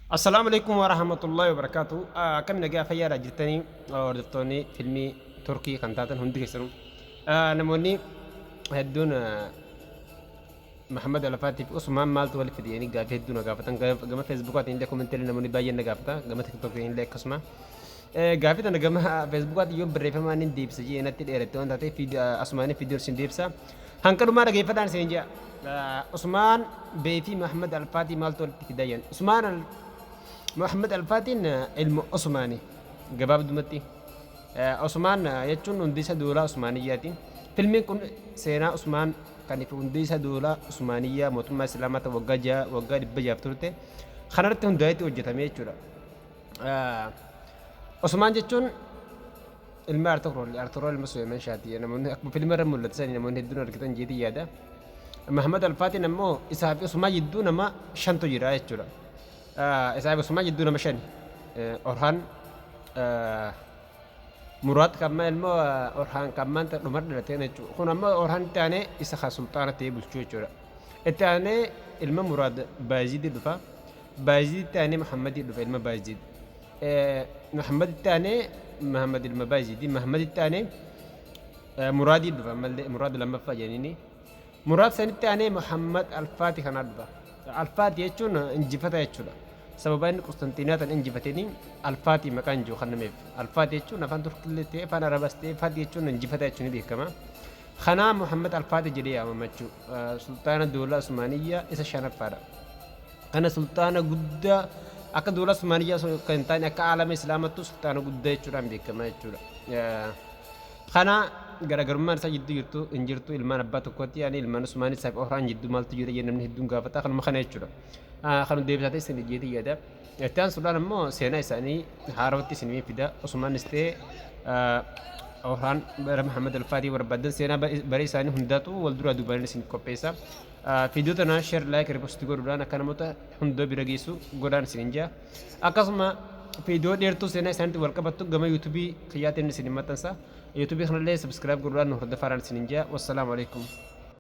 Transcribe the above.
Assalaamu alaikum warahmatullahi wabarakaatu. Akkam nagaa fayyaadha jirtanii hordoftoonni filmii Turkii kan taatan hundi keessanuu. Namoonni hedduun Mahammad Alfaatiif Usmaan maaltu walitti fide jedhanii gaaffii hedduu na gaafatan. Gama Feesbuukaatiin illee komentii illee namoonni baay'een na gaafata. Gama Tiktookiin illee akkasuma. Gaaffii tana gama Feesbuukaatiin yoo barreeffamaan hin deebisa jee natti dheeratte waan taateef asumaan viidiyoon isin deebisa. Hanqa dhumaa dhageeffadhaan isin jedha. Usmaan Bey fi Mahammad Alfaatii maaltu walitti fida jedhan. Usmaan Mahammad Alfaatiin ilma Usmaani gabaabdumatti. Usmaan jechuun hundeessa duulaa Usmaaniyyaati. Filmiin kun seenaa Usmaan kan fi hundeessa duulaa Usmaaniyyaa mootummaa Islaamaa ta'e waggaa jaha waggaa 600 turte kanarratti hundaa'etti hojjetame jechuudha. Usmaan jechuun ilma Artugrol, Artugrol ilma Suleyman Shaati. Namoonni akkuma filma irra mul'atu sani namoonni hedduun argitan jeetii yaada. Mahamad Alfaatiin ammoo isaa fi Usmaan jidduu nama shantu jira jechuudha. Isaa fi Usmaan jidduu nama shani. Orhaan Muraad kan ilmoo Orhaan kan maanta dhuma dhalate jechuudha. Kun ammoo Orhaan itti aanee isa kan sulxaana ta'ee bulchuu jechuudha. Itti aanee ilma Muraad Baayizidii dhufa. Baayiziditti aanee Muhammadii dhufa ilma Baayizid. Muhammaditti aanee Muhammad ilma Baayizidi. Muhammaditti aanee Muraadii dhufa ammallee Muraad lammaffaa jedhaniini. Muraad sanitti aanee Muhammad Alfaati kanaa dhufa. Alfaati jechuun injifata jechuudha. Sababa inni Qusxanxiinaa tan injifateenii Alfaati maqaan jiru kennameef. Alfaati jechuun afaan Turkillee ta'e afaan Arabaas ta'e Faati jechuun injifata jechuun ni beekama. Kanaa Muhammad Alfaati jedhee yaamama jechuudha. Sulxaana Doolaa Usmaaniyyaa isa shanaffaadha. Kana sulxaana guddaa akka Doolaa Usmaaniyyaa osoo kan hin taane akka aalama Islaamattuu sulxaana guddaa jechuudhaan beekama jechuudha. Kana garaagarummaan isaa jidduu jirtu hin jirtu ilmaan abbaa tokkotti yaani ilmaan Usmaanii isaa fi Ohraan jidduu maaltu jira jedhee namni hedduun gaafata kanuma kana jechuudha. Kan deebisaa ta'e isin jeetii yaada. Itti aansuudhaan ammoo seenaa isaanii haarawatti isin fida Usmaanis ta'e Ohraan bara Muhammad Alfaatii barbaadan seenaa bara isaanii hundaatu wal duraa duubaan isin qopheessa. Viidiyoo tana share like repost godhuudhaan akka namoota hunda bira geessu godhaan isin jaa. Akkasuma viidiyoo dheertuu seenaa isaaniitti wal qabattu gama yuutuubii kiyyaatiin isin maxxansa. Yuutuubii kanallee subscribe godhuudhaan nu hordofaadhaan isin jaa. Wassalaamu alaikum.